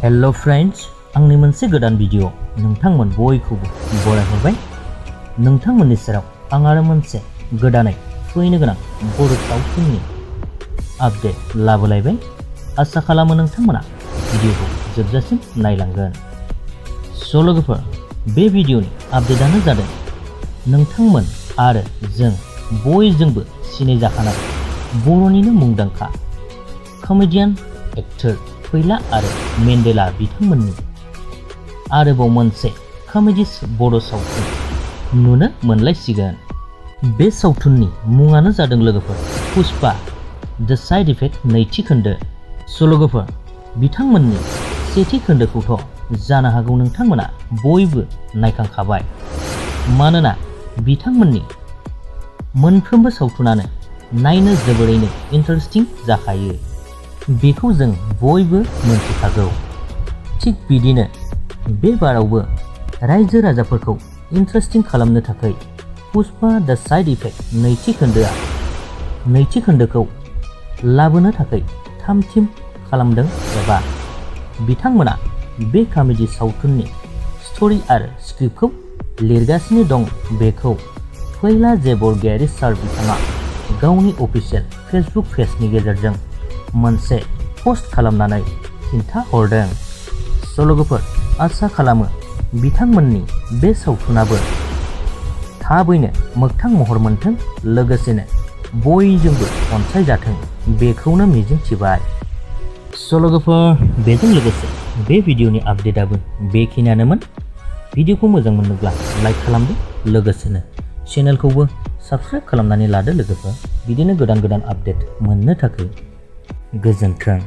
Hello friends, आंनि मोनसे गोदान भिडिअ नोंथांमोन बयखौबो बरायहरबाय। नोंथांमोननि सेराव आं आरो मोनसे गोदानै फैनो गोनां बर' सावथुननि आपडेट लाबोलायबाय। आसा खालामो नोंथांमोना भिडिअखौ जोबजासिम नायलांगोन। स' लोगोफोर, बे भिडिअनि आपडेटआनो जादों नोंथांमोन आरो जों बयजोंबो सिनायजाखानाय बर'निनो मुंदांखा कमेडियान एक्टर फैला आरो मेन्डेला बिथांमोननि आरोबाव मोनसे कमेडि बर' सावथुन नुनो मोनलायसिगोन। बे सावथुननि मुङानो जादों लोगोफोर पुष्पा द साइड इफेक्ट नैथि खोन्दो। स' लोगोफोर, बिथांमोननि सेथि खोन्दोखौथ' जानो हागौ नोंथांमोना बयबो नायखांखाबाय, मानोना बिथांमोननि मोनफ्रोमबो सावथुनानो नायनो जोबोरैनो इन्टारेस्टिं जाखायो। बेखौ जों बयबो मोनथिखागौ। थिग बिदिनो बे बारावबो रायजो राजाफोरखौ इन्टारेस्टिं खालामनो थाखाय पुष्पा द साइड इफेक्ट नैथि खोन्दोखौ लाबोनो थाखाय थाम-थिम खालामदों एबा बिथांमोना बे कमेडि सावथुननि स्ट'रि आरो स्क्रिप्टखौ लिरगासिनो दं। बेखौ फैला बरगयारी सार बिथाङा गावनि अफिसियेल फेसबुक पेजनि गेजेरजों मोनसे पस्ट खालामनानै खिन्थाहरदों। स' लोगोफोर, आसा खालामो बिथांमोननि बे सावथुनाबो थाबैनो मोगथां महर मोनथों, लोगोसेनो बयजोंबो अनसायजाथों, बेखौनो मिजिंथिबाय। स' लोगोफोर, बेजों लोगोसे बे भिडिअनि आपडेटआबो बेखिनियानोमोन। भिडिअखौ मोजां मोनोब्ला लाइक खालामदो, लोगोसेनो चेनेलखौबो साबस्क्राइब खालामनानै लादो लोगोफोर। बिदिनो गोदान आपडेट मोननो थाखाय गोजोन्थों।